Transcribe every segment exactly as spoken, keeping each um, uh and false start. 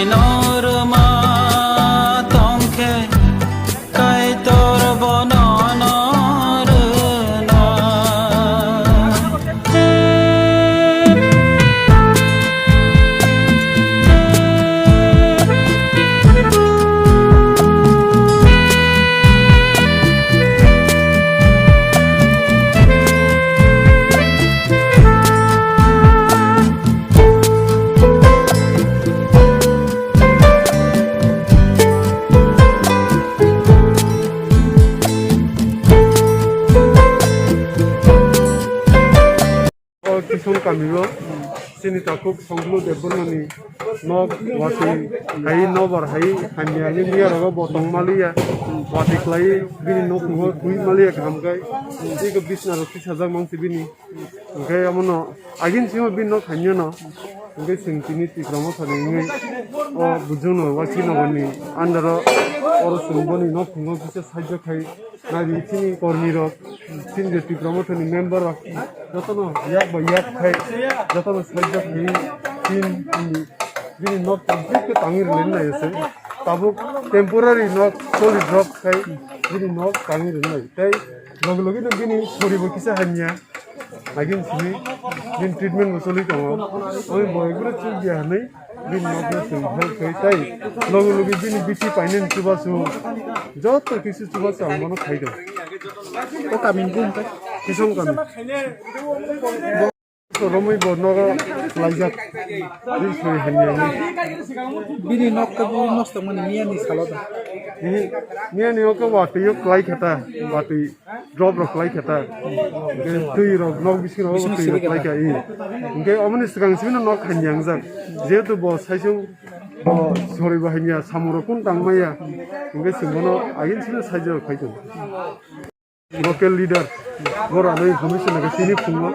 Norma tongkhe Kaitor bono norna. O Kisong kamio chini takhuk Songlu Debbarmani nok watwi hai nobar hai hamya ni miya rogo bo tong maliya, watwi kwlai bini nok nugo twi maliya kaham kai. Tei ko bisna rok tisajak mang si bini. Hingke amono agin simo bini nok hamya no. Hingke chwng tini Tipra Motha ni wngwi o Bujong no Waksi Nogor ni under o oro chwng boni nok thwngwi kisa sahajyo khai. Nai chini kormi rok, chini je Tipra Motha ni member rok, jotono yak bai yak khai, jotono sahajyo khai, tin, tin, bini nok complete khe tangwi rwlai nai se. Tabuk temporary nok solid rok khai, bini nok tangwi rwlai. Tei logi logi no bini sori bo kisa hamya. Agin simi, bini treatment bo choli tongo. Oi bo ibro chuk ya hanai. Bini nokno chwng help khai tei logi logi bini bithi painani chubachu joto kisu chubachu ang bono khai do. O kami ni bumung kai? Kisong kami. Romwi bo nogo laijak. Bini soi hamya ni. Bini nok khe bo nosto mani miya ni salo da. Miya ni o khe watwi o kwlai khe ta, watwi. Drop rok kwlai kha ta. Hingke twi rok nok bisingo rok twi rok kwlai kha i. Hingke omoni swkang simi no nok khainyangjak. Jehetu bo saichung bo sori bo hainya samung rok kun tang maya. Hingke chwng bono agin simi saijak khai tongo. Local leader boro ano information nangkha tini phungo.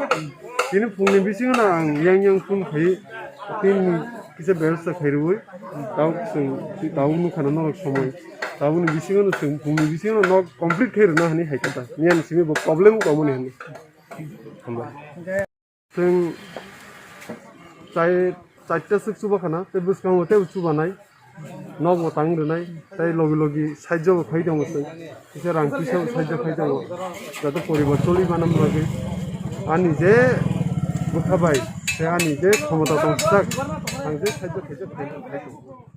Tini phungni bisingo no ang yang yang phung khai tini kisa bebostha khai rwui. Tao chwng tao nukha na norok somoi. Tabukni bisingo no chwng phungni bisingo no nok complete khe rwna hinwi hai kha ta. Niyani simi bo problem wngkha omo ni hinwi. Hambai. Chwng chai, chaita swk chuba khana, tei bwskango tei chuba nai. Nok bo tang rwnai, tei logi logi sahajyo bo khai tongo chwng. Kisa rang kisa sahajyo khai tongo. Jate poribar choli mana bagwi. Ani je bwkha bai, tei ani je khomota tong sak, ang je sahajyo khaijak khai, khai tongo.